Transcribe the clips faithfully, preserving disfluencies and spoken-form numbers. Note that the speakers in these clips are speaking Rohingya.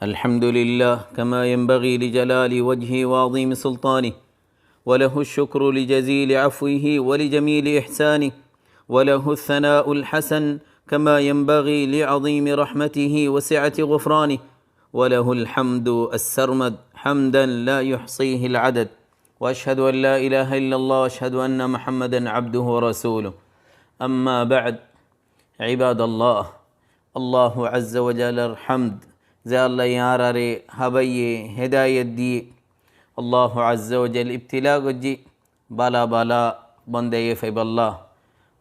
الحمد لله كما ينبغي لجلال وجهه وعظيم سلطانه، وله الشكر لجزيل عفوه ولجميل إحسانه، وله الثناء الحسن كما ينبغي لعظيم رحمته وسعة غفرانه، وله الحمد السرمد حمدا لا يحصيه العدد. وأشهد أن لا إله إلا الله وأشهد أن محمدا عبده ورسوله. أما بعد، عباد الله، Allahu Azza wa Jallár hamd, ze Allah ye añáráre hábaiye hedayot diye, Allahu Azza wa Jalla ibtila goijje, bála bála bondaye faibálla.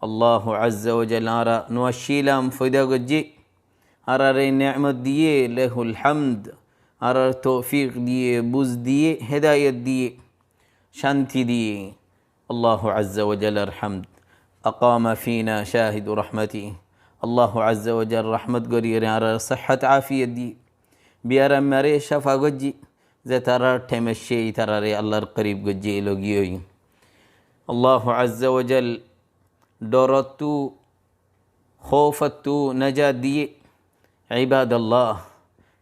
Allahu Azza wa Jalla añára no accílam foida goijje, añáráre ne'mot diye, lahul hamd, añáráre toufik diye, buz diye, hedayot diye, cánti diye. Allahu Azza wa Jallár hamd. أقام فينا شاهد رحمته. Allahu Azza wa Jalla rahmot goriyóre añáráre sihhat afiyot diye. Biyaram mare shafa goijje, ze tarár thaim aiccé, ítaráre Allahr korib goijje, logi ói. Allahu Azza wa Jalla dhorottú, hóufottú najat diye. عباد الله،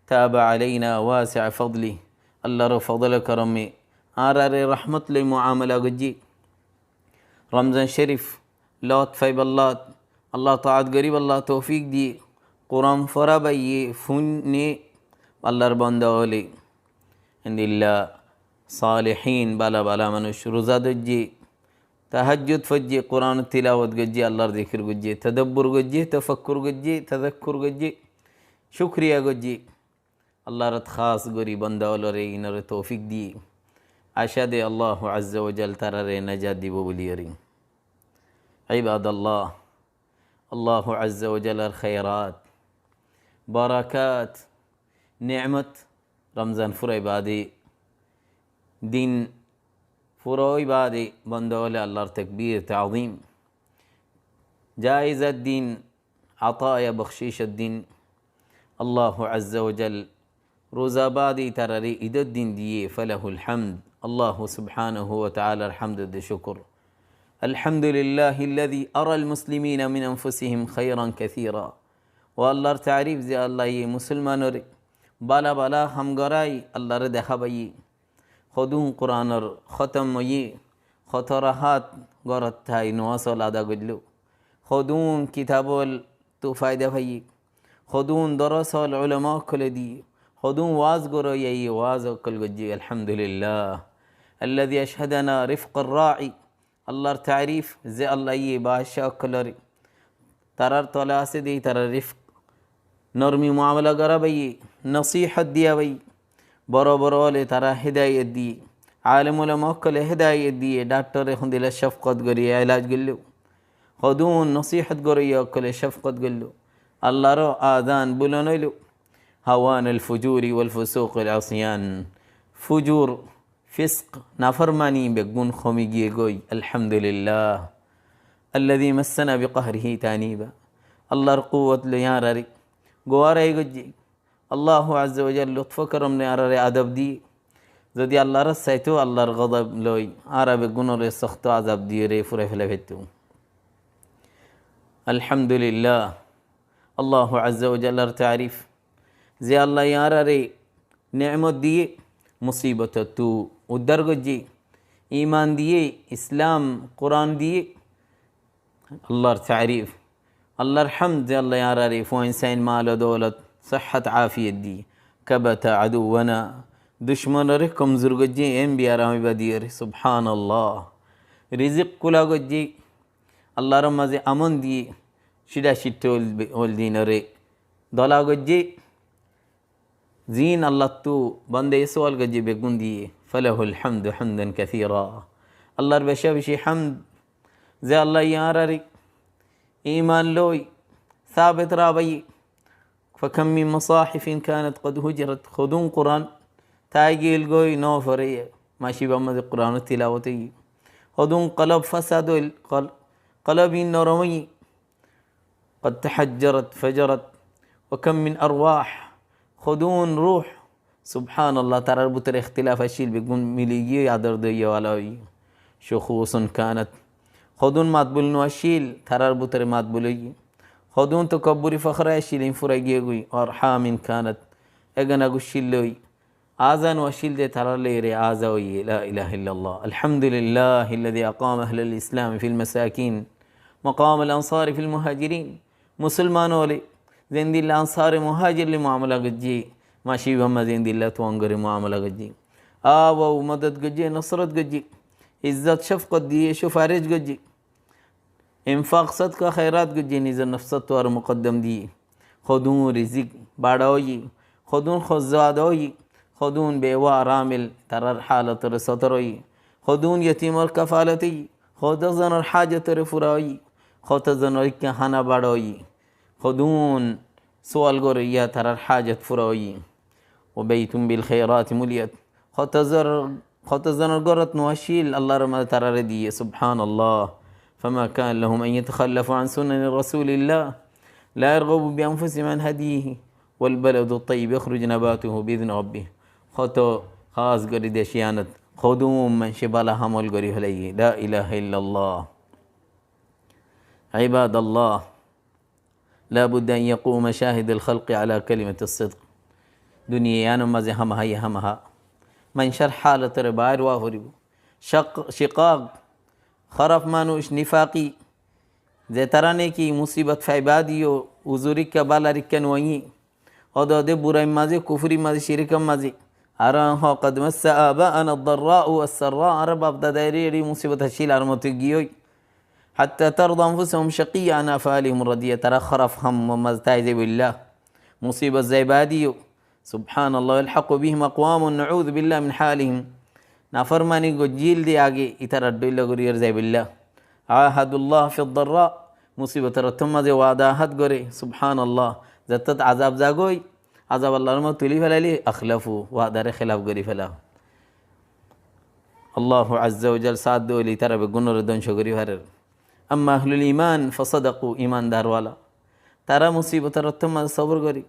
تاب علينا واسع فضله. Allahr fodol korome añáráre rahmot loi muamala goijje. Ramzan Sharif lot faibálla, Allah taat goribálla toufik diye, Quran fora baiye, fúinne, Allahr bonda ókkole, endilla salihin, bála bála manúc ruza dóijje, tahajjud foijje, Quran tilawot goijje, Allahr zikir goijje, tadabbur goijje, tafakkur goijje, tazakkur goijje, cúkuriya goijje. Allahr ot khas gori bonda ókkolore inore toufik diye. Acá de Allahu Azza wa Jalla taráre najat dibo buliyóre. عباد الله، Allahu Azza wa Jallár khairat, barakat, ne'mot, Ramzan fura ói bade, din fura ói bade, bonda ókkole Allahr takbir, tazim, jaizar din, ataya, bakhcicor din, Allahu Azza wa Jalla ruza bade ítaráre idor din diye, فله الحمد. Allah subhanahu wa ta'alár hamd de cúkur. الحمد لله الذي أرى المسلمين من أنفسهم خيرا كثيرا. Ó Allahr taarif, ze Allah ye musolmanore bála bála ham gorai Allahr dehábaiye. Hodún Quranor hótom óiye, hoto rahat górot tái nomaz ol ada goillo, hodún kitab ol tu faida faiye, hodún doros ol ulama ókkole diye, hodún waz goroiye waz ókkol goijje, Alhamdulillah. الذي أشهدنا رفق الراعي. Allahr taarif, ze Allah ye baccá ókkolore tarár tole asé de tarár rifk, normi muamala gora baiye, nosihot diya baiye, boro boro ókkole tará hedayot diye, alem ulama ókkole hedayot diye, dhakthore hondilla cafkot gori elaj goillo, hodún nosihot goroiye ókkole cafkot goillo, Allahr azan bulon óilo, هوان الفجور والفسوق والعصيان. Fujur, fisk, naformani beggún homi giye goi, Alhamdulillah. الذي مسنا بقهره تأنيبا. Allahr kuwot loi añárare guarai goijje. Allahu Azza wa Jalla lutf korom loi añárare azab diye. Zodi Allahr saito Allahr godob loi añára beggúnore sokto azab diyore furai felai faitto. Alhamdulillah. Allahu Azza wa Jallar taarif. Ze Allah ye añárare ne'mot diye, musibotottu uddar goijje, iman diye, Islam, Quran diye. Allahr taarif. Allahr hamd ze Allah ye añárare fuain sain, mal o doulot, sihhat, afiyot diye. كبت عدونا. Ducmonore komzur goijje, en biyaram óiba diyore. Subhanallah. Rizik kula goijje. Allahr maze amon diye, cida citta ol, ol dinore dola goijje. Zin Allahttu bande sual goijje beggún diye. فله الحمد حمدا كثيرا. Allahr beca beci hamd, ze Allah ye añárare iman loi sabit raha baiye. فكم من مصاحف كانت قد هجرت. Hodún Quran tái giyói goi, no fore, macibar maze Quran tilawot óiye. Hodún kolob fasad óil, kol-, kolob in norom óiye. قد تحجرت فجرت. وكم من أرواح. Hodún ruh, subhanallah, tarár bútore ikhtilaf accíl, beggún mili giyói ador doiya wala óiye. شخوص كانت. Hodún matbul no accíl, tarár bútore matbul óiye. Hodún tokabburi fokhra accíl, in furai giyói goi. أرحام كانت egana guccíl loi, azan waccíl de tarar loi ere aza óiye, لا إله إلا الله. الحمد لله الذي أقام أهل الإسلام في المساكين مقام الأنصار في المهاجرين. Musolman ókkole zendilla ansare muhajir loi muamala goijje, maci bamma zendilla tuangore muamala goijje, abau modot goijje, nosrot goijje, izzot cofkot diye, sufaris goijje, infak sodka khairat goijje, nizor nofsottú aró mukoddom diye, hodún rizik bára óiye, hodún hozzo ada óiye, hodún bewa aramil tarar halotore sotor óiye, hodún yetimor kafalot óiye, hoto zonor hajotore fura óiye, hoto zonor ikka hana bára óiye, hodún sual goróiya tarar hajot fura óiye. وبيت بالخيرات مليت. Hoto zor-, hoto zonor górot no accíl, Allar maze tarare diye, سبحان الله. فما كان لهم أن يتخلفوا عن سنن رسول الله لا يرغبوا بأنفسهم عن هديه والبلد الطيب يخرج نباته بإذن ربه. Hoto hás gorí de cíyanot hodún maincé bála hamol gorí félaiye. لا إله إلا الله. عباد الله، لا بد أن يقوم شاهد الخلق على كلمة الصدق. Duniya iyanor maze hámaha, hámaha maincór halotore bair ówa foribó. Shak-, shikak, hóraf manúic, nifaki, ze tará niki musibot faiba diyo, uzur ikka bálar ikka no óiye, ode ode burair maze, kufurir maze, cirikor maze. Aró hoó, قد مس آباءنا الضراء والسراء, añárar baf dadaire eri musibot accíl, ar moto giyói. حتى ترضى أنفسهم شقيا عن أفعالهم الرديئة. Tará hóraf hamor maze tái zaibólla, musibot zaiba diyo. سبحان الله، يلحق بهم أقوام نعوذ بالله من حالهم. Naformani goijjíl de age, itarar dhoilla gorí ar zaibólla. عاهدوا الله في الضراء. Musibotor ottór maze wada ahad goré, سبحان الله. Zettót azab zagói, azab Allar maze tulí félaile, أخلفوا, wadare hélaf gorí féla. Allahu Azza wa Jal saádde óile tará beggúnore dóngco gorí farer. أما أهل الإيمان فصدقوا, imandar wala, tará musibotor ottór maze sobor goré.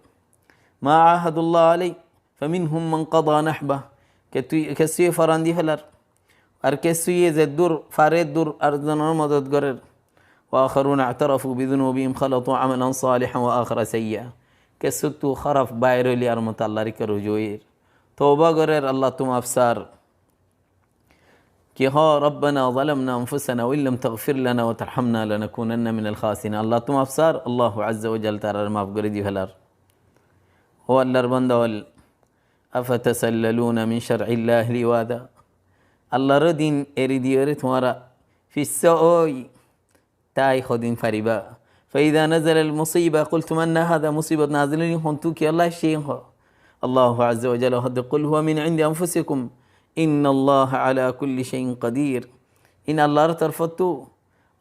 ما عاهدوا الله عليه فمنهم من قضى نحبه. Ke tui, kessúye foran di félar, ar kessúye zeddur fare eddur ar zonor modot gorer. وآخرون اعترفوا بذنوبهم خلطوا عملا صالحا وآخر سيئا. Kessúttu hóraf bair óile ar moto Allar ikká ruju óiyer, touba gorer, Allattú maf sar. Ki hoó, ربنا ظلمنا أنفسنا وإن لم تغفر لنا وترحمنا لنكونن من الخاسرين. Allattú maf sar, Allahu Azza wa Jal tarare maf gorí di félar. Ó Allar banda ókkol, أفتسللون من شرع الله لواذا. Allar din eri diyóre tuáñra fissá ói tái hodin faribá? فإذا نزلت المصيبة قلتم أنى هذا. Musibot nazil óile hontú, kiyólla aiccé hoó. Allahu Azza wa Jalla hoó de, قل هو من عند أنفسكم إن الله على كل شيء قدير. In Allar torfottú,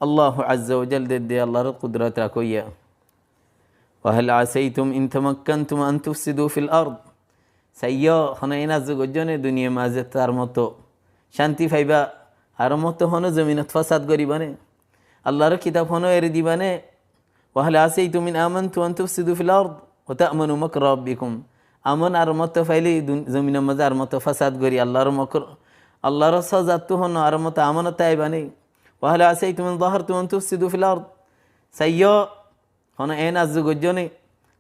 Allahu Azza wa Jalla dedde, Allar kudrot rakóiya. وهل عسيتم إن تمكنتم أن تفسدوا في الأرض. Saiyó, hono en arzu goijjó né duniyar maze tar moto cánti faiba, ar moto hono zominot fasad goribá né? Allar kitab hono eri dibá né? وهل عسيتم إن آمنتم أن تفسدوا في الأرض وتأمنوا مكر ربكم. Amon ar moto faile dun-, zominor maze ar moto fasad gori, Allar mokor, Allar sazattu hono ar moto amonot aibá né? وهل عسيتم إن ظهرتم أن تفسدوا في الأرض. Saiyó, hono en arzu goijjó né,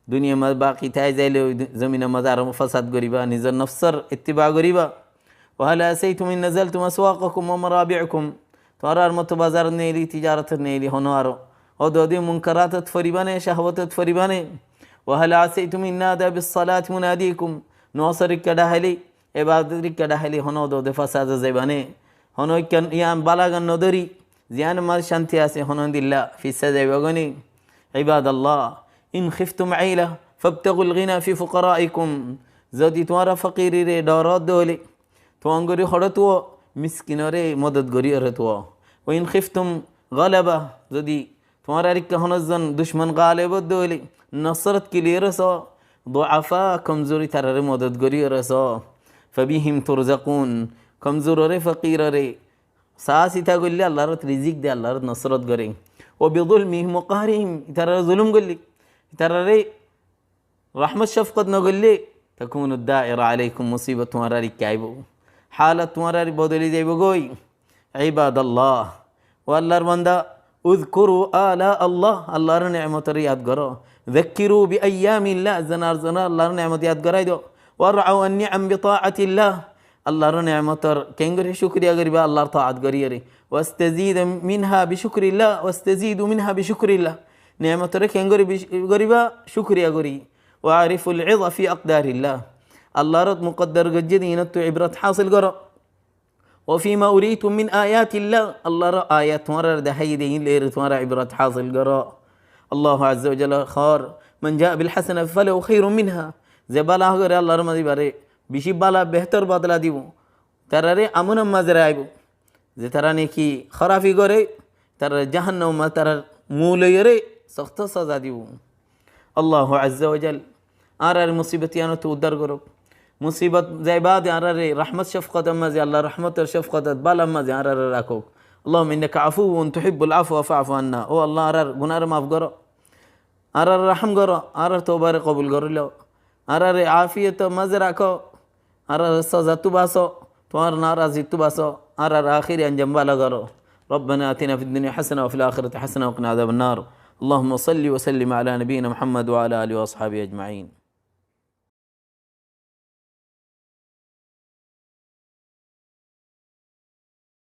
duniyar maze baki tái zaile oi du-, zominor maze ar fasad goribá, nizor nofsor ittiba goribá. وهل عسيتم إن نزلتم أسواقكم ومرابعكم. Tuáñrar moto bazarot neeli, tijarotot neeli, hono aró ode ode munkaratot foribá né, cahwatot foribá né? وهل عسيتم إن نادى بالصلاة مناديكم. Nomazor ikká dhahaile, ebadot ikká dhahaile, hono ode ode fasad zaibá né? Hono ikká iyan bálagan nodóri, ziyanor maze cánti asé, hono dilla fissá zaibá goi né? عباد الله، إن خفتم عيلة فابتغوا الغنى في فقرائكم. Zodi tuáñra fakirire dhoró de óile, tuáñgori hoçé tuó, miskinore modot goríyore tuó. وإن خفتم غلبة, zodi tuáñrar ikká hono zon ducmon galeb ó de óile, nosrot kiliyore soó, ضعفاء, komzur itarare modot goríyore soó. فبهم ترزقون, komzurore, fakirore saá sita goille Allarot rizik de, Allarot nosrot gore. وبظلمهم وقهرهم, itarare zulum goille, itarare rahmot cafkot no goille, تكون الدائرة عليكم, musibot tuáñrar ikká aibó, halot tuáñrar bodoli zaibo goi. عباد الله, ó Allar banda, اذكروا آلاء الله, Allar nemotor yad goró. ذكروا بأيام الله, zonar zonar Allar nemot yad gorai do. وارعوا النعم بطاعة الله. Allar nemotor keéngori cúkuriya goríba, Allar taat goríyore. واستزيدوا منها بشكر الله، واستزيدوا منها بشكر الله. Nemotore keéngori bic-, goríba, cúkuriya gorí. وأعرفوا العظة في أقدار الله. Allar mukoddor goijjé de inottú ibrot hásil goró. وفيما أريتم من آيات الله. Allar ayat tuáñrare deháiye de, iín loiyore tuáñra ibrot hásil goró. Allahu azza wa jalla hoór, من جاء بالحسنة فله خير منها. Ze bála goré Allar mazé ibáre bicí bála, behétor bodola dibou. Tarare amonor mazé raibou. Ze tará niki hórafi goré, tarare jahannamor mazé tarar mul óiyore sokto soza dibou. Allahu azza wa jal añárare musibot yíanottú uddar gorouk. Musibot zai baade añárare rahmot cófkotor mazé, Allar rahmotor cófkotor bálar mazé añárare rakouk. اللهم إنك عفو تحب العفو فاعف عنا. Ó Allah, añárar gunáre maf goró, añárare rahám goró, añárar toubare kobul gorí lou, añárare afiyotor mazé rakó, añárare sozattú basó, tuáñr narazittú basó, añárar ahéri anjam bála goró. ربنا آتنا في الدنيا حسنة وفي الآخرة حسنة وقنا عذاب النار. اللهم صل وسلم على نبينا محمد وعلى آله وأصحابه أجمعين.